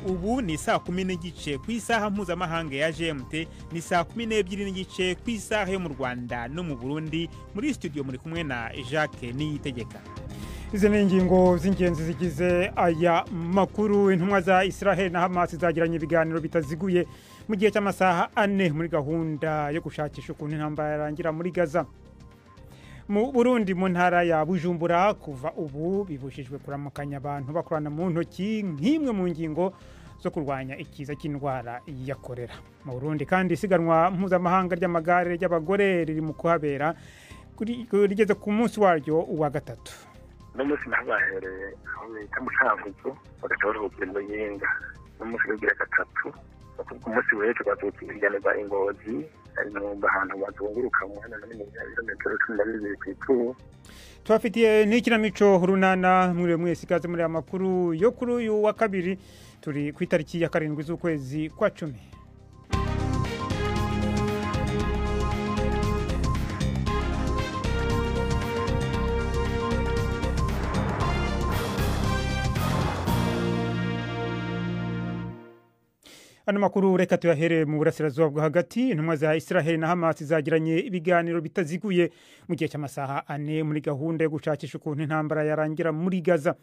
Ubu ni saa 10:15 ku isaha mpuzamahanga ya GMT, ni saa 12:15 ku isaha yo mu Rwanda no mu Burundi. Muri studio muri kumwe na Jacques Niyitegeka. Izi ni ingingo z'ingenzi zigize aya makuru. Intumwa za Israel na Hamas zagiranye ibiganiro bitaziguye mu gihe cy'amasaha 4 muri gahunda yo gushakisha ukuntu intambara yarangira muri Gaza. Mu Burundi mu ntara ya Bujumbura kuva ubu bibujijwe kuramukanya abantu bakorana mu ntoki nk'imwe mu ngingo zo kurwanya ikiza cy'indwara ya korera. Mu Burundi kandi isiganwa mpuzamahanga ry'amagare ry'abagore riri mu kuhabera rigeze ku munsi waryo wa 3. No munsi nabahereye aho bita mu Cankuzo bagaca baruhukira mu Muyinga, no munsi w'igira 3 ku munsi w'ejo bazokiganirwa Ingozi, ahantu bazunguruka mu mwanya munini ibirometero 12 kw'ituru. Tubafitiye n'ikinamico Urunana. Mwiriwe mwese, ikaze muri aya makuru yo kuri uyu wa kabiri, turi ku itariki ya 7 z'ukwezi kwa 10. Ano makuru reka tuyahere mu burasirazuba bwo hagati. Intumwa za Israel na Hamas zagiranye ibiganiro bitaziguye mu gihe cy'amasaha 4 muri gahunda yo gushakisha ukuntu intambara yarangira muri Gaza.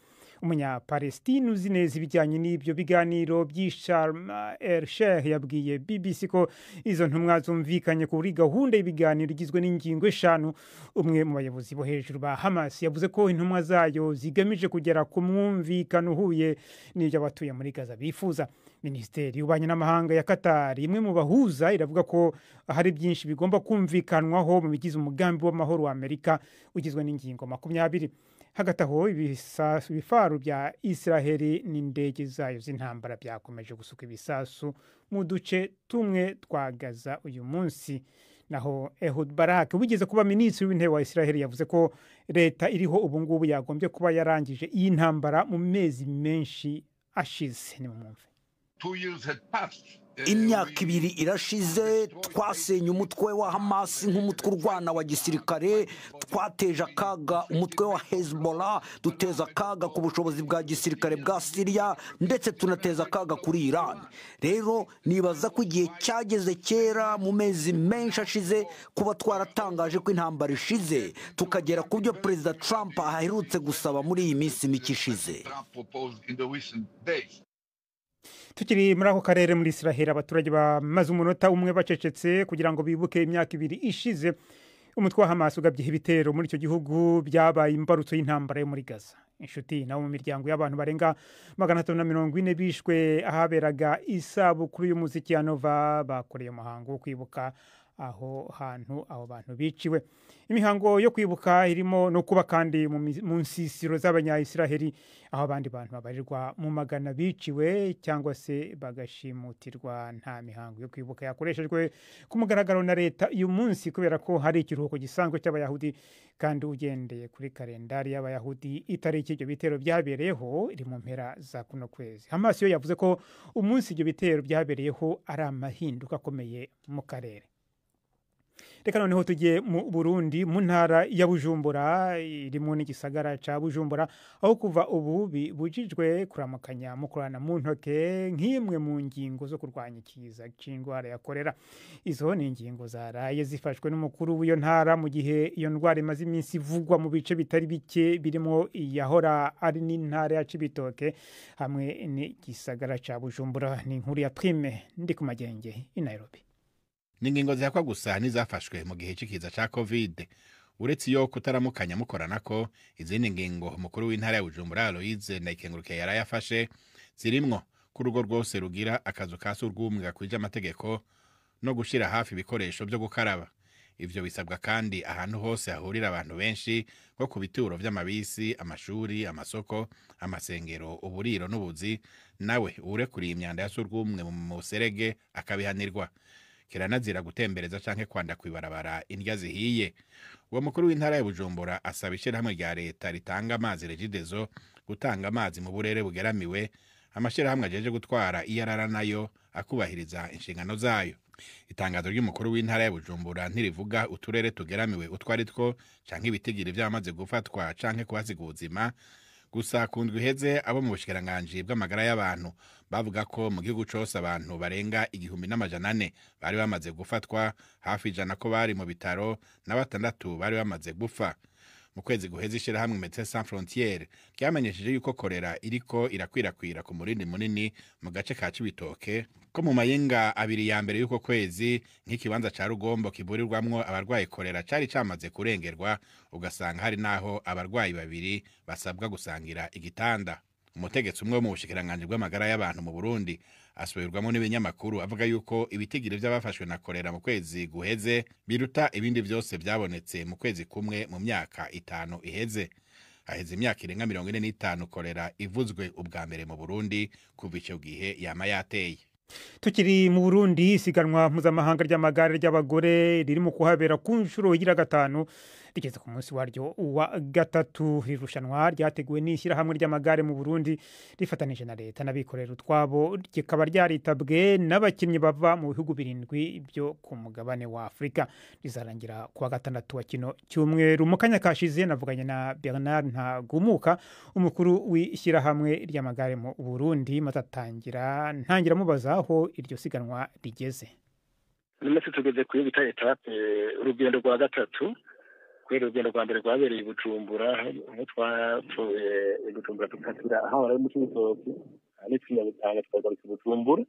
Umunya-Palestine uzi neza ibijyanye n'ibyo biganiro by'i Sharm el Sheikh yabwiye BBC ko izo ntumwa zumvikanye kuri gahunda y'ibiganiro igizwe n'ingingo 5. Umwe mu bayobozi bo hejuru ba Hamas yavuze ko intumwa zayo zigamije kugera ku mwumvikano uhuye n'ibyo abatuye muri Gaza bifuza. Minisiteri y'ububanyi n'amahanga ya Qatar, imwe mu bahuza, iravuga ko hari byinshi bigomba kumvikanwaho mu bigize umugambi w'amahoro wa Amerika ugizwe n'ingingo 20. Hagati aho ibifaru bya Israheli n'indege zayo z'intambara byakomeje gusuka ibisasu mu duce tumwe twa Gaza uyu munsi. Naho Ehud Barak wigeze kuba minisitiri w'intebe wa Israheli yavuze ko leta iriho ubu ngubu yagombye kuba yarangije iyi ntambara mu mezi menshi ashize. Ni mumve. Imyaka 2 irashize twasenye umutwe wa Hamas nk'umutwe urwana wa gisirikare, twateje akaga umutwe wa Hezbollah, duteza akaga ku bushobozi bwa gisirikare bwa Syria, ndetse tunateza akaga kuri Iran. Rero nibaza ko igihe cyageze kera mu mezi menshi ashize kuba twaratangaje ko intambara ishize, tukagera ku byo Perezida Trump aherutse gusaba muri iyi minsi mike ishize. Tukiri muri ako karere muri Israel, abaturage bamaze umunota umwe bacecetse kugira ngo bibuke imyaka 2 ishize umutwe wa Hamas ugabye ibitero muri icyo gihugu byabaye imbarutso y'intambara yo muri Gaza. Inshuti nabo mu miryango y'abantu barenga 540 bishwe ahaberaga isabukuru y'umuziki ya Nova bakoreye umuhango wo kwibuka aho hantu abo bantu biciwe. Imihango yo kwibuka irimo no kuba kandi mu nsisiro z'abanya-Israheli aho abandi bantu babarirwa mu magana biciwe cyangwa se bagashimutirwa. Nta mihango yo kwibuka yakoreshejwe ku mugaragaro na leta uyu munsi kubera ko hari ikiruhuko gisanzwe cy'abayahudi, kandi ugendeye kuri kalendari y'abayahudi itariki ibyo bitero byabereyeho iri mu mpera za kuno kwezi. Hamas yo yavuze ko umunsi ibyo bitero byabereyeho ari amahinduka akomeye mu karere. Reka noneho tujye mu Burundi mu ntara ya Bujumbura irimo n'igisagara ca Bujumbura, aho kuva ubu bibujijwe kuramukanya mukorana mu ntoke nk'imwe mu ngingo zo kurwanya ikiza c'indwara ya korera. Izo ni ingingo zaraye zifashwe n'umukuru w'iyo ntara mu gihe iyo ndwara imaze iminsi ivugwa mu bice bitari bike birimo iyahora ari n'intara ya Cibitoke hamwe n'igisagara ca Bujumbura. Ni inkuru ya Prime ndi ku Magenge i Nairobi. N'ingingo zihakwa gusa n'izafashwe mu gihe c'ikiza ca Covid. Uretse iyo kutaramukanya mukoranako, izindi ngingo umukuru w'intara ya Bujumbura Aloise Ndayikengurukiye yarayafashe zirimwo ko urugo rwose rugira akazu ka surwumwe gakwije amategeko no gushira hafi ibikoresho vyo gukaraba. Ivyo bisabwa kandi ahantu hose hahurira abantu benshi nko ku bituro vy'amabisi, amashuri, amasoko, amasengero, uburiro n'ubuzi. Nawe urekuriye imyanda ya surwumwe mu muserege akabihanirwa. Kiranazira gutembereza canke kwanda kwibarabara indya zihiye. Uwo mukuru w'intara ya Bujumbura asaba ishirahamwe rya leta ritanga amazi Regideso gutanga amazi mu burere bugeramiwe, amashirahamwe ajeje gutwara iyarara nayo akubahiriza inshingano zayo. Itangazo ry'umukuru w'intara ya Bujumbura ntirivuga uturere tugeramiwe utwari two canke ibitigiri vyamaze gufatwa canke kuhasiga ubuzima, Gusa ku ndwi iheze, abo mu bushikiranganji bw'amagara y'abantu bavuga ko mu gihugu cose abantu barenga 1400 bari bamaze gufatwa, hafi 100 ko bari mu bitaro na 6 bari bamaze gupfa. Mu kwezi guheze, ishirahamwe Médecins Sans Frontières ryamenyesheje yuko korera iriko irakwirakwira ku murindi munini mu gace ka Cibitoke, ko mu mayinga abiri ya mbere y'uko kwezi nk'ikibanza ca Rugombo kivurirwamwo abarwayi korera cari camaze kurengerwa, ugasanga hari naho abarwayi babiri basabwa gusangira igitanda. Umutegetsi umwe wo mu bushikiranganji bw'amagara y'abantu mu Burundi asubirwamo n'ibinyamakuru avuga yuko ibitigiri vy'abafashwe na korera mu kwezi guheze biruta ibindi vyose vyabonetse mu kwezi kumwe mu myaka 5 iheze. Haheze imyaka irenga 45 korera ivuzwe ubwa mbere mu Burundi. Kuva ico gihe yama yateye. Tukiri mu Burundi, isiganwa mpuzamahanga ry'amagare ry'abagore riri mu kuhabera ku nshuro igira 5 rigeze ku munsi waryo wa 3. Irushanwa ryateguwe n'ishyirahamwe ry'amagare mu Burundi rifatanije na leta n'abikorera utwabo, rikaba ryaritabwe n'abakinnyi bava mu bihugu 7 byo ku mugabane wa Afurika. Rizarangira kuwa gatandatu wa kino cyumweru. Mu kanya kashize navuganye na Bernard Ntagumuka, umukuru w'ishyirahamwe ry'amagare mu Burundi, maze atangira ntangira mubaza aho iryo siganwa rigeze. Uno tugeze kuri bita étape, urugendo rwa 3, kubera urugendo rwa mbere rwabereye i Bujumbura, aho twapfuye i Bujumbura tukatira aho bari mu Cibitoke, nitwinyabutanga twagaruka i Bujumbura.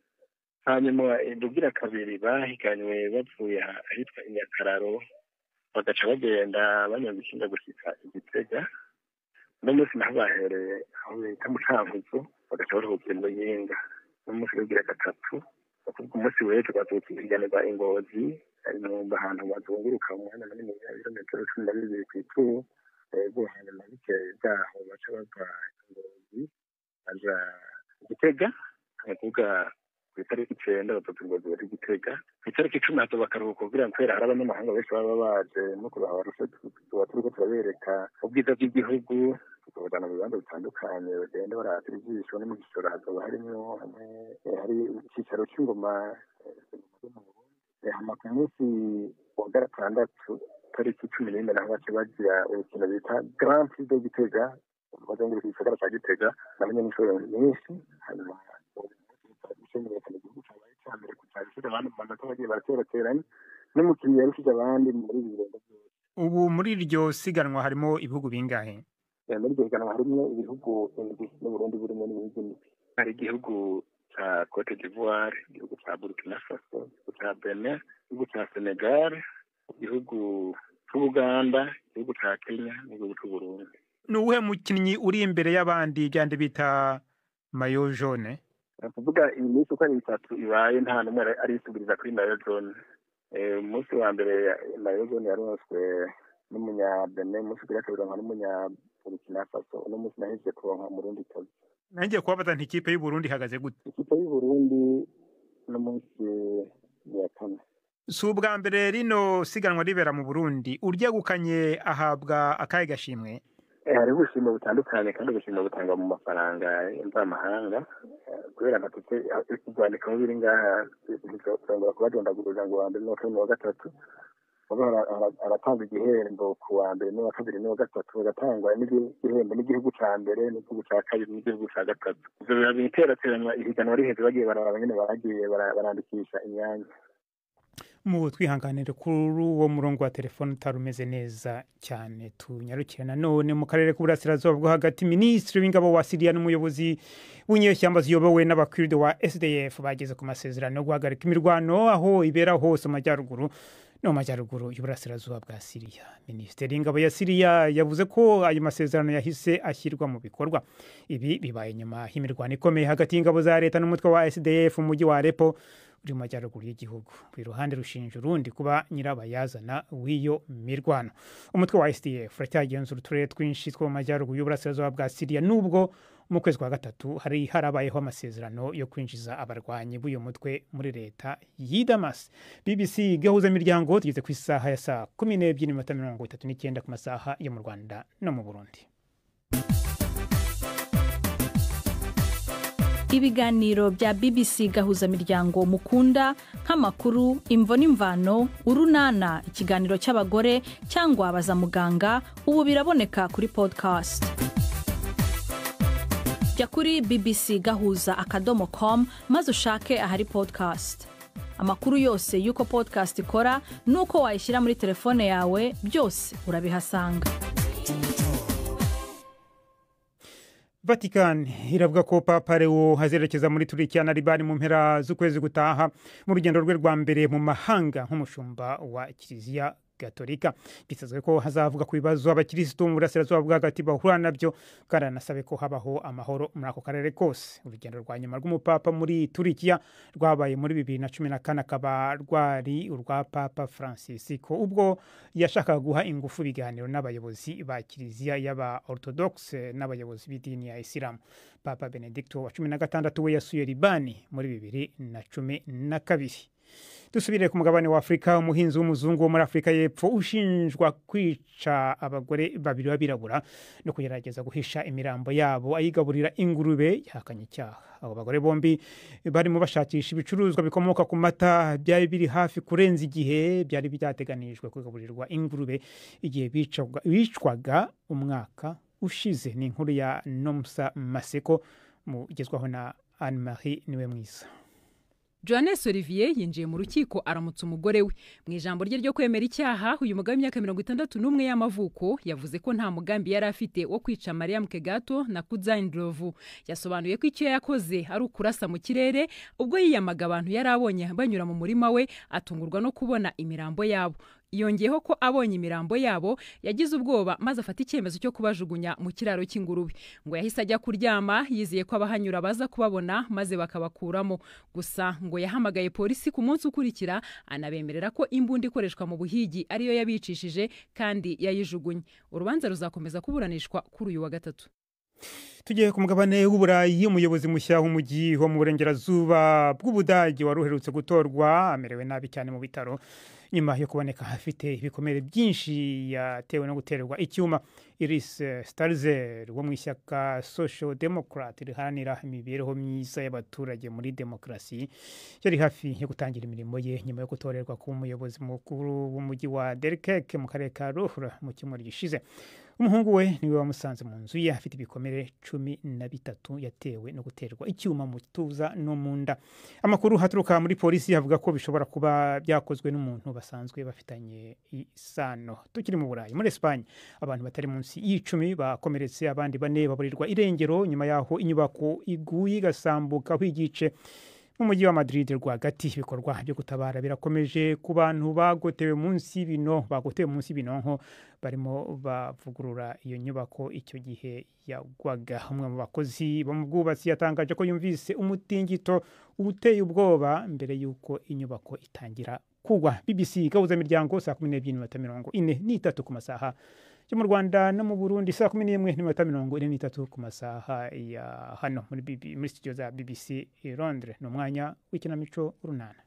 Hanyuma rugira kabiri bahiganywe bavuye ahitwa i Nyakararo, bagaca bagenda banyonga ikinga gushika i Gitega. Uno munsi naho bahereye aho bita mu Cankuzo, bagaca baruhukira i Muyinga. Umunsi ugira 3, kuvuga umunsi w'ejo bazohiganirwa i Ngozi, ahantu bazunguruka umwanya munini ibirometero 12 kw'ituru. Ego, hanyuma bukeye bwaho baca bava i Ngozi baja Gitega, kuvuga kw'itariki 9 bazova i Ngozi baja i Gitega. Kw'itariki 10 hazoba akaruhuko, kugira ngo kubera hari abanyamahanga benshi baba baje no kuraba barushe, tuba turiko turabereka ubwiza bw'igihugu, tukabajana mu bibanza bitandukanye bagenda baratira ijisho. No mu Gisoro hazoba harimwo hari icicaro c'ingoma. Hama ku munsi wa gatandatu tariki 14 naho baca bagira urukino bita Grand Prix de Gitega, bazunguruka igisagara ca Gitega, naho nyene inshuro nyinshi. Hanyuma bimenyekana igihugu cabaye ica mbere kucarushije abandi mu manota bagiye baraterateranya, n'umukinyi yarushije abandi muri ibi birendo vyose. Ubu muri iryo siganwa harimo ibihugu bingahe? Muri iryo higanwa harimwo ibihugu 7, n'Uburundi burimo n'ibihugu 7. Hari igihugu ca Cote d'Ivoire, igihugu ca Burkina Faso, igihugu ca Benin, igihugu ca Senegal, igihugu c'Ubuganda, igihugu ca Kenya n'igihugu c'Uburundi. Ni uwuhe mukinnyi uri imbere y'abandi byandi bita maillot jaune? Kuvuga iyi minsi uko ari 3 ibaye, nta n'umwe arisubiriza kuri maillot jaune. Umunsi wa mbere maillot jaune yaronswe n'umunya Benin, umunsi ugira kabiri nka n'umunya Burkina Faso, uno munsi nahejeje kuronka Umurundikazi. Nangiye kubabaza nti ikipe y'u Burundi ihagaze gute? Ikipe y'u Burundi no munsi ya 4. Si ubwa mbere rino siganwa ribera mu Burundi. Uryegukanye ahabwa akahe gashimwe? Hariho ubushimwe butandukanye, kandi ubushimwe butangwa mu mafaranga mvamahanga. Kubera ntatutse urwandiko biri ngaha, ntizongera kubadondagurira ngo uwa mbere n'uwa kabiri n'uwa gatatu. Aratanga igihembo ku wa mbere n'uwa kabiri n'uwa gatatu, bagatangwa n'igihembo n'igihugu ca mbere n'igihugu ca kabiri n'igihugu ca gatatu. Ivyo biba biterateranywa ihiganwa riheze, bagiye bararaba nyene baragiye barandikisha imyanya. Mu twihanganire kuri uwo murongo wa telefone utari umeze neza cyane. Tunyarukire nanone mu karere k'uburasirazuba bwo hagati. Minisitiri w'ingabo wa Siriya n'umuyobozi w'inyeshyamba ziyobowe n'abakurde wa SDF bageze ku masezerano yo guhagarika imirwano aho ibera hose mu majyaruguru no mu majyaruguru y'uburasirazuba bwa Siriya. Minisiteri y'ingabo ya Siriya yavuze ko ayo masezerano yahise ashyirwa mu bikorwa. Ibi bibaye nyuma y'imirwano ikomeye hagati y'ingabo za leta n'umutwe wa SDF mu mujyi wa Aleppo uri mu majyaruguru y'igihugu. Buri ruhande rushinja urundi kuba nyirabayazana w'iyo mirwano. Umutwe wa SDF uracyagenzura uturere twinshi two mu majyaruguru y'uburasirazuba bwa Siriya, nubwo mu kwezi kwa 3 hari harabayeho amasezerano yo kwinjiza abarwanyi b'uyu mutwe muri leta y'i Damas. BBC gahuza miryango, tugeze ku isaha ya saa 12:39 ku masaha yo mu Rwanda no mu Burundi. Ibiganiro bya BBC Gahuza Miryango mukunda, nk'amakuru, imvo n'imvano, urunana, ikiganiro cy'abagore cyangwa baza muganga, ubu biraboneka kuri podcast. Jya kuri bbc.gahuza.com maze ushake ahari podcast. Amakuru yose y'uko podcast ikora n'uko wayishyira muri telefone yawe byose urabihasanga. Vatican iravuga ko Papa Leo azerekeza muri Turikiya na Libani mu mpera z'ukwezi gutaha mu rugendo rwe rwa mbere mu mahanga nk'umushumba wa Kiliziya Gatolika. Bitezwe ko hazavuga ku bibazo abakirisitu mu burasirazuba bwa hagati bahura nabyo, kandi anasabe ko habaho amahoro muri ako karere kose. Urugendo rwa nyuma rw'umupapa muri Turikiya rwabaye muri 2014, akaba rwari urwa Papa Francis, ko ubwo yashakaga guha ingufu ibiganiro n'abayobozi ba Kiliziya y'aba Orthodoxe n'abayobozi b'idini ya Islam. Papa Benedicto wa 16 we yasuye Libani muri 2012. Dusubire ku mugabane wa Afurika. Umuhinzi w'umuzungu wo muri Afurika y'Epfo ushinjwa kwica abagore babiri b'abirabura no kugerageza guhisha imirambo yabo ayigaburira ingurube yahakanye icyaha. Abo bagore bombi barimo bashakisha ibicuruzwa bikomoka ku mata byari biri hafi kurenza igihe byari byateganijwe kugaburirwa ingurube igihe bicwaga umwaka ushize. Ni inkuru ya Nomsa Maseko mugezwaho na Anne-Marie Niwemwiza. Johannes Olivier yinjiye mu rukiko aramutsa umugore we. Mu ijambo rye ryo kwemera icyaha, uyu mugabo w'imyaka 61 y'amavuko yavuze ko nta mugambi yari afite wo kwica Mariam Kegato na Kudzai Ndlovu. Yasobanuye ko icyo yakoze ari ukurasa mu kirere ubwo yiyamaga abantu yari abonye banyura mu murima we, atungurwa no kubona imirambo yabo. Yongeyeho ko abonye imirambo yabo yagize ubwoba maze afata icyemezo cyo kubajugunya mu kiraro cy'ingurube. Ngo yahise ajya kuryama yizeye ko abahanyura baza kubabona maze bakabakuramo. Gusa ngo yahamagaye polisi ku munsi ukurikira anabemerera ko imbunda ikoreshwa mu buhigi ariyo yabicishije kandi yayijugunye. Urubanza ruzakomeza kuburanishwa kuri uyu wa gatatu. Tugiye ku mugabane w'Uburayi. Umuyobozi mushya w'umujyi wo mu burengerazuba bw'Ubudage wari uherutse gutorwa amerewe nabi cyane mu bitaro nyuma yo kuboneka afite ibikomere byinshi yatewe no guterwa icyuma. Iris Stalzer wo mu ishyaka Social Democrat riharanira imibereho myiza y'abaturage muri demokarasi yari hafi yo gutangira imirimo ye nyuma yo gutorerwa kuba umuyobozi mukuru w'umujyi wa Delkeke mu karere ka Ruhr mu cyumweru gishize. Umuhungu we niwe wamusanze mu nzu ye afite ibikomere 13 yatewe no guterwa icyuma mu gituza no mu nda. Amakuru haturuka muri polisi avuga ko bishobora kuba byakozwe n'umuntu basanzwe bafitanye isano. Tukiri mu Burayi, muri Espagne abantu batari munsi y'icumi bakomeretse, abandi bane baburirwa irengero nyuma yaho inyubako iguye igasambuka igice mu mujyi wa Madrid rwagati. Ibikorwa byo gutabara birakomeje ku bantu bagotewe munsi y'ibinonko barimo bavugurura iyo nyubako icyo gihe yagwaga. Umwe mu bakozi bo mu bwubatsi yatangaje ko yumvise umutingito uteye ubwoba mbere y'uko inyubako itangira kugwa. BBC Gahuza Miryango, saa 12:43 ku masaha yo mu Rwanda no mu Burundi, saa 11:43 ku masaha ya hano muri studio za BBC i Londres. Ni umwanya w'ikinamico Urunana.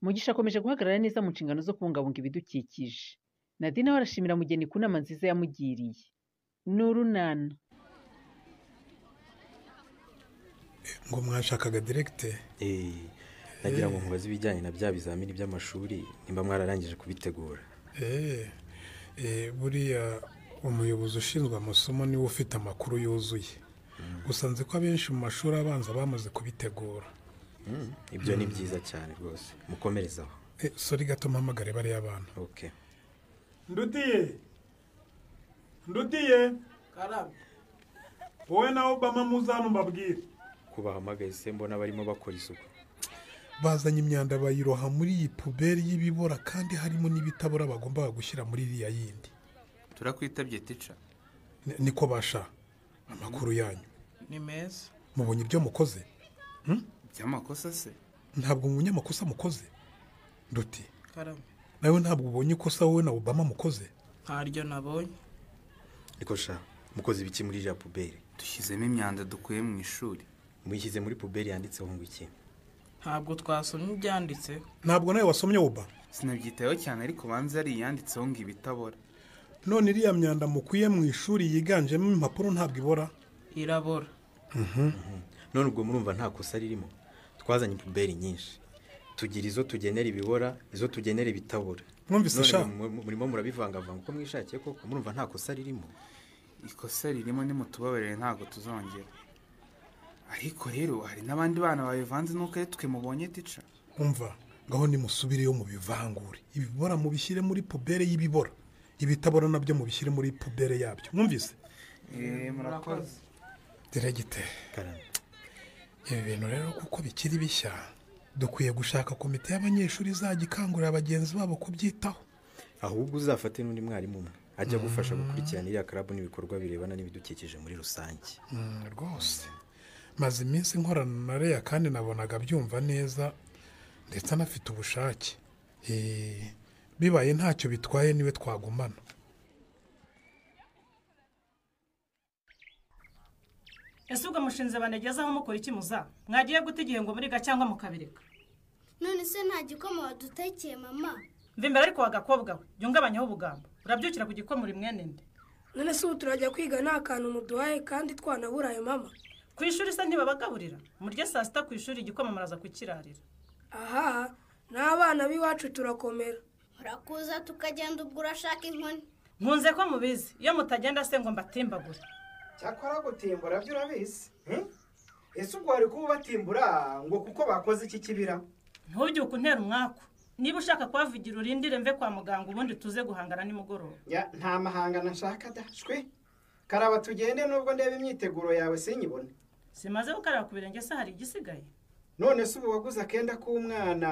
Mugisha akomeje guhagarara neza mu nshingano zo kubungabunga ibidukikije. Nadine we arashimira Mugeni ku nama nziza yamugiriye. Ni urunana. Ngo mwashakaga directe? Nagira ngo nkubaze ibijyanye na bya bizamini by'amashuri nimba mwararangije kubitegura. Buriya umuyobozi ushinzwe amasomo niwe ufite amakuru yuzuye. Gusa nzi ko abenshi mu mashuri abanza bamaze kubitegura. Ibyo ni byiza cyane rwose, mukomerezaho. Sorry gato mpamagare bariya bana. Okay. Ndutiye Karame. Wowe na Obama muzano mbabwire. Kubahamagaye se mbona barimo bakora isuku. Bazanye imyanda bayiroha muri iyi puberi y'ibibora kandi harimo n'ibitabora bagomba gushyira muri iriya yindi. Turakwitabye tica. Niko basha amakuru yanyu. Ni meza. Mubonye ibyo mukoze? By'amakosa se? Ntabwo umunyamakosa mukoze. Nduti. Karame. Nawe ntabwo ubonye ikosa wowe na Obama mukoze? Ntaryo nabonye. Niko sha, mukoze ibiki muri iriya puberi? Dushyizemo imyanda dukuye mu ishuri. Muyishyize muri puberi yanditseho ngo iki? Ntabwo twasomye ibyanditse. Ntabwo nawe wasomye Oba? Sinabyitayeho cyane ariko banza ari iyanditseho ngo ibitabora. None iriya myanda mukuye mu ishuri yiganjemo impapuro ntabwo ibora? Irabora. None ubwo murumva nta kosa ririmo. Twazanye puberi nyinshi. Tugira izo tugenera ibibora, izo tugenera ibitabora. Mwumvise sha? Murimo murabivangavanga uko mwishakiye koko, murumva nta kosa ririmo. Ikosa ririmo ni mutubabarire, ntabwo tuzongera. Ariko rero hari n'abandi bana babivanze nuko ari twe mubonye tica. Umva, ngaho nimusubireyo mu bivangure. Ibibora mubishyire muri pubere y'ibibora, ibitabora nabyo mubishyire muri pubere yabyo. Mwumvise? Murakoze. Diregiteri, ibi bintu rero kuko bikiri bishya, dukwiye gushaka komite y'abanyeshuri izajya ikangurira bagenzi babo kubyitaho. Ahubwo uzafate n'undi mwarimu umwe ajya gufasha gukurikirana iriya karabu n'ibikorwa birebana n'ibidukikije muri rusange. Rwose maze iminsi nkorana na Leya kandi nabonaga abyumva neza ndetse anafite ubushake. Bibaye ntacyo bitwaye niwe twagumana. Ese ubwo mushinze banegezaho mukora iki muza? Mwagiye guta igihe ngo muriga cyangwa mukabireka? None se nta gikoma wadutekeye mama? Mva imbere ariko wagakobwa we, jya ungabanyaho ubugambo. Urabyukira ku gikoma uri mwene nde? None se ubu turajya kwiga nta kantu muduhaye kandi twanaburaye mama? Ku ishuri se ntibabagaburira? Murye saa sita ku ishuri igikoma muraza kukirarira. Aha, n'abana b'iwacu turakomera. Murakuza tukagenda ubwo urashaka inkoni. Nkunze ko mubizi, iyo mutagenda se ngo mbatimbagure. Cyakora gutimbura byo urabizi. Ese ubwo wari kuba batimbura ngo kuko bakoze iki kibira? Ntubyuke untera umwaku. Niba ushaka kuhavugira urindire mve kwa muganga ubundi tuze guhangana nimugoroba. Ya, nta mahangana nshaka da. Shwe. Karaba tugende nubwo ndeba imyiteguro yawe sinyibone. Simaze gukaraba ku birenge se hari igisigaye? None se ubu waguze akenda k'umwana,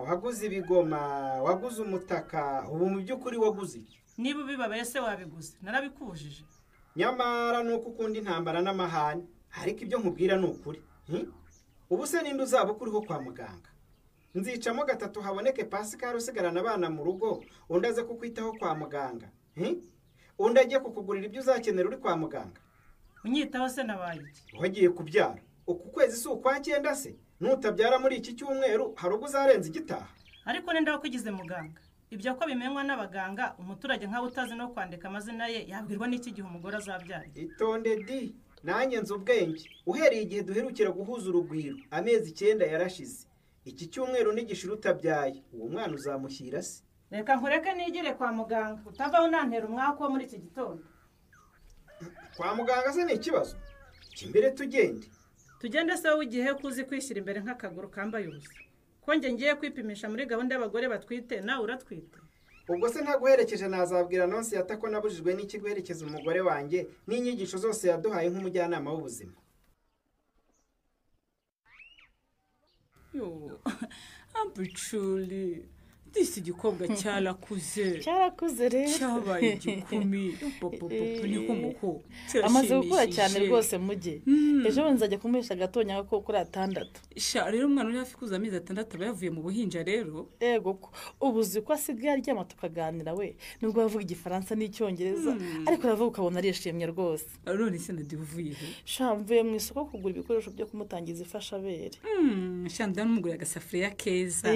waguze ibigoma, waguze umutaka, ubu mu by'ukuri waguze iki? Niba ubibabaye se wabiguze, narabikubujije. Nyamara nuko ukunda intambara n'amahane, ariko ibyo nkubwira ni ukuri. Ubu se ninde uzaba ukuriho kwa muganga? Nzicamo gatatu haboneke Pascal usigarana abana mu rugo, undi aze kukwitaho kwa muganga. Undi agiye kukugurira ibyo uzakenera uri kwa muganga. Unyitaho se nabaye iki? Wagiye kubyara. Uku kwezi si ukwa cyenda se? Nutabyara muri iki cyumweru hari ubwo uzarenza igitaha. Ariko ninde wakugize muganga? Ibyo ko bimenywa n'abaganga, umuturage nkawe utazi no kwandika amazina ye yabwirwa n'iki gihe umugore azabyara? Itonde di, nanjye nzi ubwenge. Uhereye igihe duherukira guhuza urugwiro, amezi 9 yarashize. Iki cyumweru nigishira utabyaye, uwo mwana uzamushyira se? Reka nkureke nigire kwa muganga, utavaho nantera umwaka wo muri iki gitondo. Kwa muganga se ni ikibazo? Imbere tugende. Tugende se wowe igihe kuzi kwishyira imbere nk'akaguru kambaye ubusa. Ko nge ngiye kwipimisha muri gahunda y'abagore batwite, nawe uratwite. Ubwo se ntaguherekeje nazabwira nonsi yata ko nabujijwe n'iki guherekeza umugore wanjye n'inyigisho zose yaduhaye nk'umujyanama w'ubuzima. Yo, ambuculi. Disi igikobwa cyarakuze. Cyarakuze rero. Cyabaye igikumi. Niko muko. Amaze gukura cyane rwose mujye. Ejo nzajya kumuhesha gatonya ko kuri 6. Sha rero umwana uri hafi kuza amezi 6 aba yavuye mu buhinja rero. Ego ko ubuzi ko asigaye aryama tukaganira we. Nubwo bavuga igifaransa n'icyongereza ariko aravuga ukabona arishimye rwose. None se nadivuye he? Sha mvuye mu isoko kugura ibikoresho byo kumutangiza ifashabere. Sha ndamuguriye agasafuriya keza.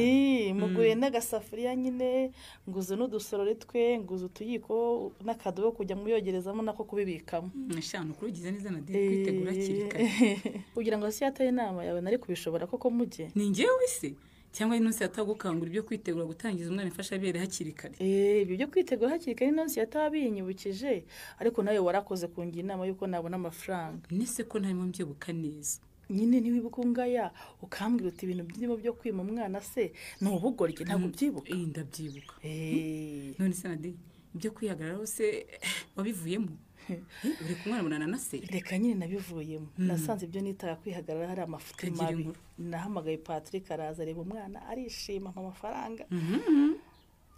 Muguriye n'agasafuriya nyine, nguze n'udusorori twe, nguze utuyiko n'akadobo kujya muyogerezamo nako kubibikamo. Sha nukuri ugize neza na de kwitegura hakiri kare. Kugira ngo si yataye inama yawe nari kubishobora koko mujye. Ni njyewe se cyangwa inonsi yatagukangura ibyo kwitegura gutangiza umwana ifashabere hakiri kare. Ibyo byo kwitegura hakiri kare inonsi yatabinyibukije, ariko nawe warakoze kungira inama yuko nabona amafaranga. Nese ko ntarimo mbyibuka neza. Nyine ntiwibuka ungaya ukambwira uti ibintu byirimo byo kwima umwana se ni ubugoryi ntabwo ubyibuka. Ndabyibuka. None se Nadi ibyo kwihagararaho se wabivuyemo? Uri kumwana munana na se? Reka nyine nabivuyemo. Nasanze ibyo nitaga kwihagarara hari amafuti mabi. Nahamagaye Patrick araza areba umwana arishima mpa amafaranga.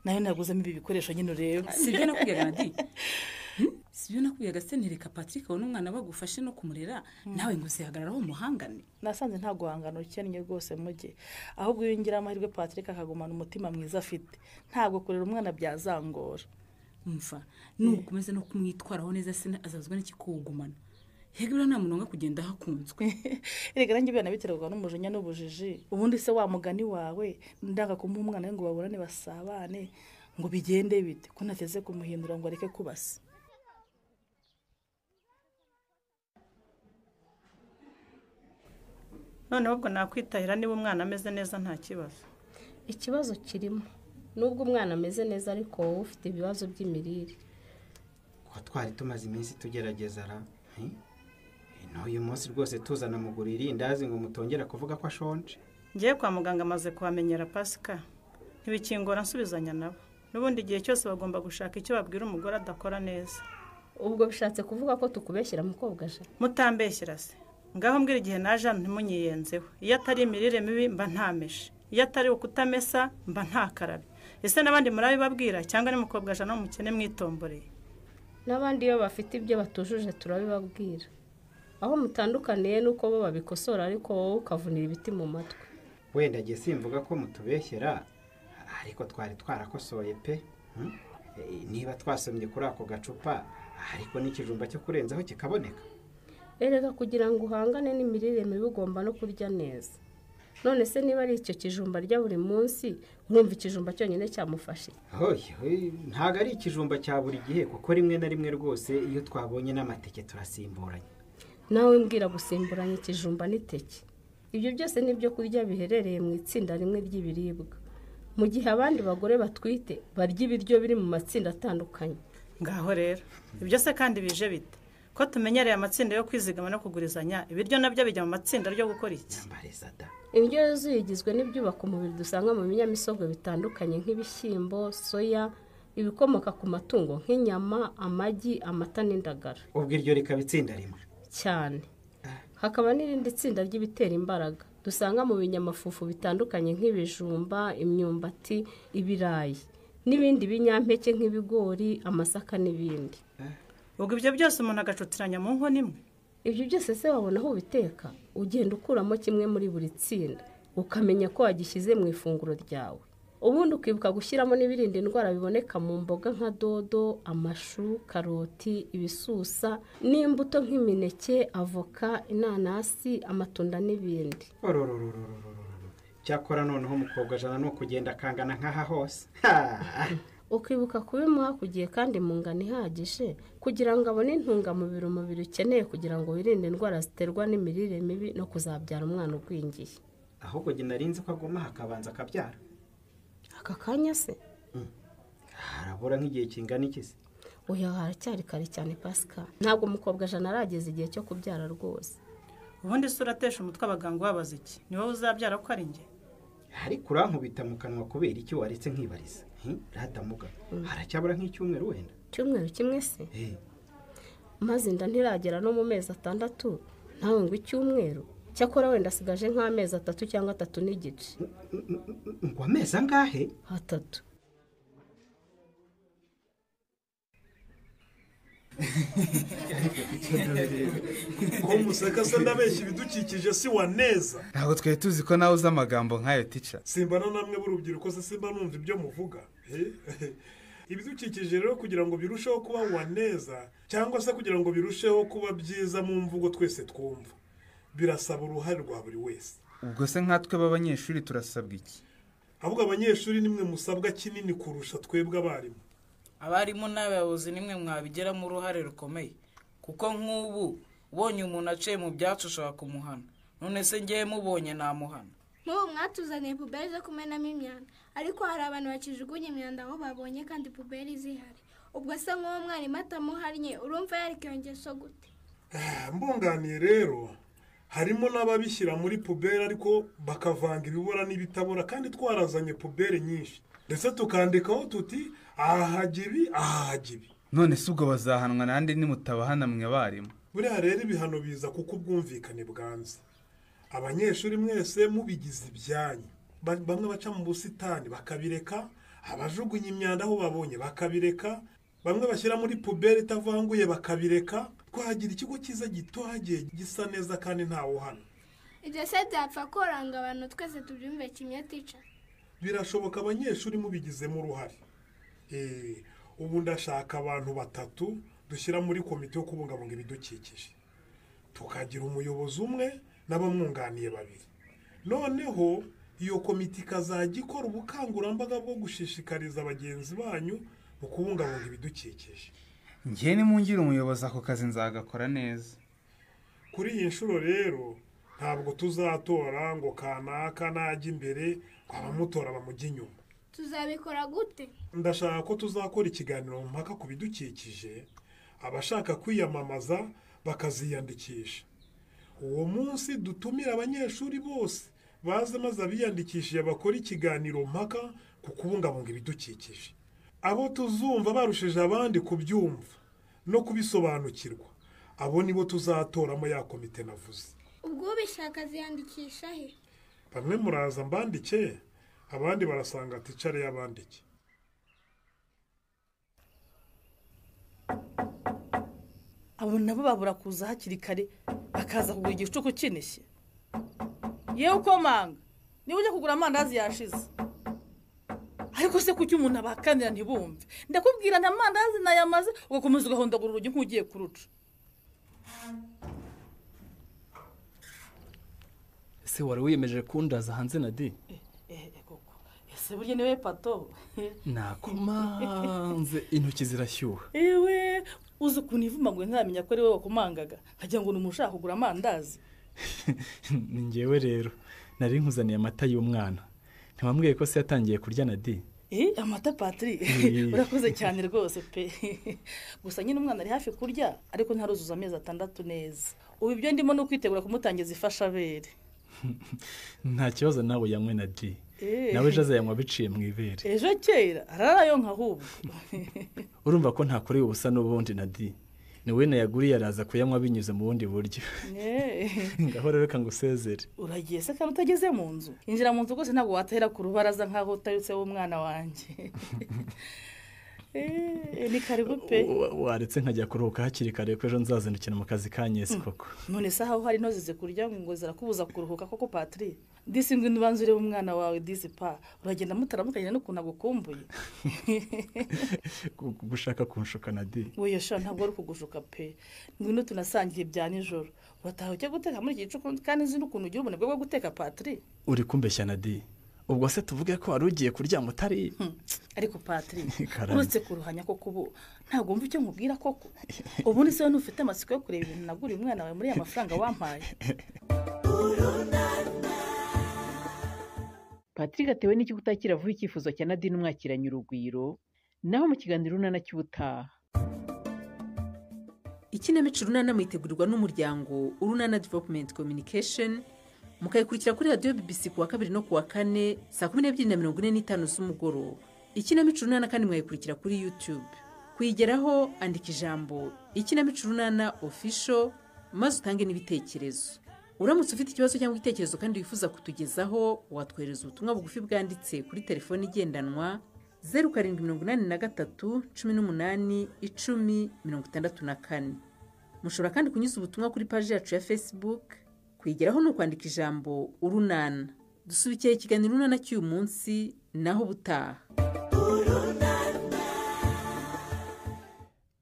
Nayo naguzemo ibi bikoresho nyine ureba. Sibyo nakubwiraga Nadi? Sibyo nakubwiraga se ntereka Patrick abone umwana bagufashe no kumurera nawe ngo uzihagararaho umuhangane. Nasanze nta guhangana ukennye rwose mujye. Ahubwo iyo ngira amahirwe Patrick akagumana umutima mwiza afite, ntabwo kurera umwana byazangora. Umva, nukomeza no kumwitwaraho neza se azazwa n'ikikugumana. Hega buriya nta muntu kugenda hakunzwe. Erega nanjye bana biterwa n'umujinya n'ubujiji. Ubundi se wa mugani wawe ndanga kumuha umwana ngo baburane basabane ngo bigende bite ko nateze kumuhindura ngo areke kubasa. Noneho ubwo nakwitahira niba umwana ameze neza nta kibazo. Ikibazo kirimo nubwo umwana ameze neza ariko wowe ufite ibibazo by'imirire. Ko twari tumaze iminsi tugerageza ra. N'uyu munsi rwose tuzana mugura irindazi ngo mutongera kuvuga ko ashonje. Ngiye kwa muganga amaze kuhamenyera Pasika. Ntibikingora nsubizanya nabo. N'ubundi igihe cyose bagomba gushaka icyo babwira umugore adakora neza. Ubwo bishatse kuvuga ko tukubeshyira mukobwa je? Mutambeshyira se. Ngaho mbwira igihe naje hano ntimunyiyenzeho. Iyo atari imirire mibi mba ntameshe. Iyo atari ukutamesa mba ntakarabye. Ese n'abandi murabibabwira cyangwa ni mukobwa jana umukene mwitomboreye? N'abandi iyo bafite ibyo batujuje turabibabwira. Aho mutandukaniye nuko bo babikosora ariko wowe ukavunira ibiti mu matwi. Wenda giye simvuga ko mutubeshyera ariko twari twarakosoye pe. Niba twasomye kuri ako gacupa ariko n'ikijumba cyo kurenzaho kikaboneka. Erega kugira ngo uhangane n'imirire mibi ugomba no kurya neza. None se niba ari icyo kijumba rya buri munsi urumva ikijumba cyonyine cyamufashe? Ntago ari ikijumba cya buri gihe kuko rimwe na rimwe rwose iyo twabonye n'amateke turasimburanya. Nawe mbwira gusimburanya ikijumba n'iteke. Ibyo byose ni ibyo kurya biherereye mu itsinda rimwe ry'ibiribwa. Mu gihe abandi bagore batwite barya ibiryo biri mu matsinda atandukanye. Ngaho rero ibyo se kandi bije bite? Ko tumenyereye amatsinda yo kwizigama no kugurizanya, ibiryo nabyo bijya mu matsinda ryo gukora iki? Indyo yuzuye igizwe n'ibyubaka umubiri dusanga mu binyamisogwe bitandukanye nk'ibishyimbo, soya, ibikomoka ku matungo nk'inyama, amagi, amata n'indagara. Ubwo iryo rikaba itsinda rimwe cyane. Hakaba n'irindi tsinda ry'ibitera imbaraga dusanga mu binyamafufu bitandukanye nk'ibijumba, imyumbati, ibirayi n'ibindi binyampeke nk'ibigori, amasaka n'ibindi. Ubwo ibyo byose umuntu agacutiranya mu nkono imwe? Ibyo byose se wabona aho ubiteka? Ugenda ukuramo kimwe muri buri tsinda ukamenya ko wagishyize mu ifunguro ryawe. Ubundi ukibuka gushyiramo n'ibirinda indwara biboneka mu mboga nka dodo, amashu, karoti, ibisusa n'imbuto nk'imineke, avoka, inanasi, amatunda n'ibindi. Cyakora noneho umukobwa jana no kugenda akangana nk'aha hose. Ukibuka kubimuha ku gihe kandi mu ngano ihagije kugira ngo abone intungamubiri umubiri ukeneye kugira ngo wirinde indwara ziterwa n'imirire mibi no kuzabyara umwana ugwingiye. Ahubwo jye narinzi ko aguma hakabanza akabyara. Aka kanya se? Harabura nk'igihe kingana iki se? Oya haracyari kare cyane Pascal. Ntabwo umukobwa jana arageza igihe cyo kubyara rwose. Ubundi se uratesha umutwe abaganga babaza iki? Ni wowe uzabyara ko ari njye? Ariko urankubita mu kanwa kubera iki waretse nkibariza? Ratamuga. Haracyabura nk'icyumweru wenda. Cyumweru kimwe se? Maze inda ntiragera no mu mezi 6 nawe ngo icyumweru. Cyakora wenda asigaje nk'amezi 3 cyangwa 3 n'igice. Ngo amezi angahe? 3. Ko museka se ndabeshya ibidukikije si wa neza. Ntabwo twari tuzi ko nawe uzi amagambo nk'ayo tica. Simba na namwe b'urubyiruko se simba numva ibyo muvuga. Ibidukikije rero kugira ngo birusheho kuba wa neza cyangwa se kugira ngo birusheho kuba byiza mu mvugo twese twumva, birasaba uruhare rwa buri wese. Ubwo se nkatwe b'abanyeshuri turasabwa iki? Ahubwo abanyeshuri nimwe musabwa kinini kurusha twebwe abarimu. Abarimu n'abayobozi nimwe mwabigeramo uruhare rukomeye, kuko nk'ubu ubonye umuntu aciye mu byatsi ushobora kumuhana. None se ngewe mubonye namuhana? Nk'ubu mwatuzaniye puberi zo kumenamo imyanda, ariko hari abantu bakijugunya imyanda aho babonye kandi puberi zihari. Ubwo se nk'uwo mwarimu atamuhannye urumva yareka iyo ngeso gute? Mbunganiye rero harimo n'ababishyira muri puberi ariko bakavanga ibibora n'ibitabora, kandi twarazanye puberi nyinshi ndetse tukandikaho tuti aha hajya ibi, aha hajya ibi. None se ubwo bazahanwa nande nimutabahana mwe abarimu? Buriya rero ibihano biza kuko ubwumvikane bwanze. Abanyeshuri mwese mubigize ibyanyu. Bamwe baca mu busitani bakabireka, abajugunya imyanda aho babonye bakabireka, bamwe bashyira muri puberi itavanguye bakabireka. Twagira ikigo cyiza gitohagiye gisa neza kandi ntawe uhana. Ibyo se byapfa koranga abantu twese tubyumve kimwe tica? Birashoboka abanyeshuri mubigizemo uruhare. Ubu ndashaka abantu 3 dushyira muri komite yo kubungabunga ibidukikije, tukagira umuyobozi umwe n'abamwunganiye 2. Noneho iyo komite ikazajya ikora ubukangurambaga bwo gushishikariza bagenzi banyu mu kubungabunga ibidukikije. Njye nimungira umuyobozi ako kazi nzagakora neza. Kuri iyi nshuro rero Ntabwo tuzatora ngo kanaka najya imbere, abamutora bamujya inyuma. Tuzabikora gute? Ndashaka ko tuzakora ikiganiro mpaka ku bidukikije, abashaka kwiyamamaza bakaziyandikisha. Uwo munsi dutumira abanyeshuri bose baze maze abiyandikishije bakora ikiganiro mpaka ku kubungabunga ibidukikije. Abo tuzumva barushije abandi kubyumva no kubisobanukirwa, abo nibo tuzatoramo ya komite navuze. Ubwo ubishaka aziyandikisha he? Bamwe muraza mbandike, abandi barasanga ticare yabandike. Abo nabo babura kuza hakiri kare bakaza kugura igicuku kinishye. Yewe ukomanga, niba ujya kugura amandazi yashize. Ariko se kuki umuntu abakanira ntibumve? Ndakubwira nta mandazi nayamaze, ugakomeza ugahondagura urugi nk'ugiye kuruca. Ese wari wiyemeje kundaza hanze na di? Koko. Ese burya niwe Pato? Nakomanze intoki zirashyuha. Ewe, uzi ukuntu ivumaguye ntaramenya ko ari wowe wakomangaga, nkagira ngo ni umuntu ushaka kugura amandazi. Ni njyewe rero, nari nkuzaniye amata y'umwana. Ntiwambwiye ko se yatangiye kurya na di? Amata Patrick, urakoze cyane rwose pe. Gusa nyine umwana ari hafi kurya, ariko ntaruzuza amezi 6 neza. Ubu ibyo ndimo no kwitegura kumutangiza ifashabere. Nta kibazo nawe yanywe na di. Nawe ejo azayanywa biciye mu ibere. Ejo kera ararayonka ahubwo. Urumva ko ntakoreye ubusa n'ubundi na di. Ni we nayaguriye araza kuyanywa binyuze mu bundi buryo. Ngaho rero reka ngusezere. Uragiye se kandi utageze mu nzu? Injira mu nzu rwose ntabwo watahera ku rubaraza nkaho utayutse w'umwana wanjye. Ni karibu pe. Waretse nkajya kuruhuka hakiri kare ko ejo nzazindukira mu kazi ka Nyesi koko. None se aho hari intozi zikurya ngo zirakubuza kuruhuka koko Patrick? Disi ngwino ubanze urebe umwana wawe disi pa. Uragenda mutaramukanye n'ukuntu agukumbuye. Gushaka kunshuka na di. Oya sha ntabwo ari kugushuka pe. Ngwino tunasangiye bya nijoro. Urataha ujya guteka muri iki gicuku kandi nzi n'ukuntu ugira ubunebwe bwo guteka Patrick. Uri kumbeshya na di. Ubwo se tuvuge ko wari ugiye kuryama utari? Ariko Patrick, uretse kuruhanya koko ubu ntabwo wumva icyo nkubwira koko. Ubundi se ntufite amatsiko yo kureba ibintu naguriye umwana wawe muri ya mafaranga wampaye? Patrick atewe n'iki kutakira vuba icyifuzo cya Nadine umwakiranye urugwiro, naho mu kiganiro Urunana cy'ubutaha. Ikinamico Urunana mwitegurirwa n'umuryango Urunana Development Communication, mukayikurikira kuri radiyo BBC kuwa 2 no kuwa 4 saa 12:45 z'umugoroba. Ikinamico Urunana kandi mwayikurikira kuri YouTube. Kuyigeraho andika ijambo Ikinamico Urunana Official maze utange n'ibitekerezo. Uramutse ufite ikibazo cyangwa igitekerezo kandi wifuza kutugezaho, watwohereza ubutumwa bugufi bwanditse kuri telefoni igendanwa 0783 18 10 64. Mushobora kandi kunyuza ubutumwa kuri paji yacu ya Facebook. Kuyigeraho ni ukwandika ijambo Urunana. Dusubikiye ikiganiro Urunana cy'uyu munsi, naho ubutaha.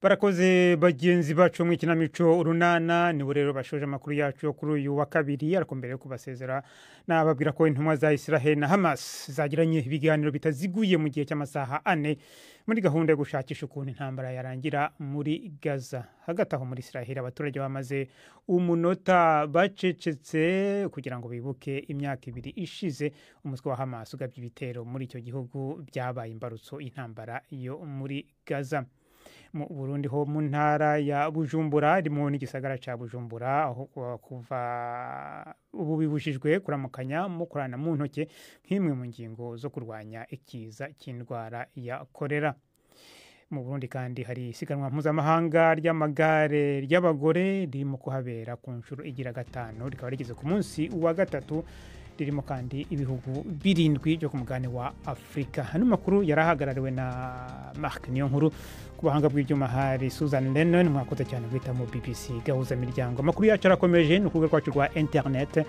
Barakoze bagenzi bacu mu ikinamico Urunana. Nibo rero bashoje amakuru yacu kuri uyu wa kabiri, ariko mbere yo kubasezera nababwira ko intumwa za Israel na Hamas zagiranye ibiganiro bitaziguye mu gihe cy'amasaha 4 muri gahunda yo gushakisha ukuntu intambara yarangira muri Gaza. Hagati aho muri Israel abaturage bamaze umunota bacecetse kugira ngo bibuke imyaka 2 ishize umutwe wa Hamas ugabye ibitero muri icyo gihugu byabaye imbarutso intambara yo muri Gaza. Mu Burundi ho mu ntara ya Bujumbura rimwo n'igisagara ca Bujumbura, aho kuva ubu bibujijwe kuramukanya mukorana mu ntoke nk'imwe mu ngingo zo kurwanya ikiza cy'indwara ya kolera. Mu Burundi kandi hari isiganwa mpuzamahanga ry'amagare ry'abagore ririmo kuhabera ku nshuro igira 5, rikaba rigeze ku munsi wa 3, ririmo kandi ibihugu 7 byo ku mugabane wa Afrika. Hano makuru yarahagarariwe na Mark Niyonkuru, ku bahanga bw'ibyuma hari Susan Lennon. Mwakoze cyane guhitamo BBC Gahuza Miryango. Amakuru yacu arakomeje no ku rubuga rwacu rwa internet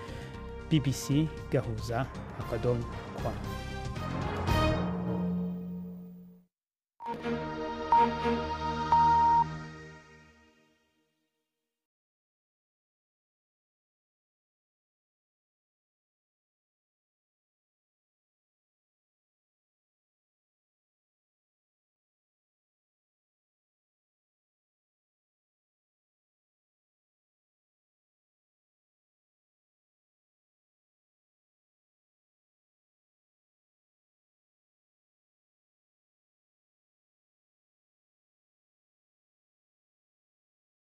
bbc gahuza.com.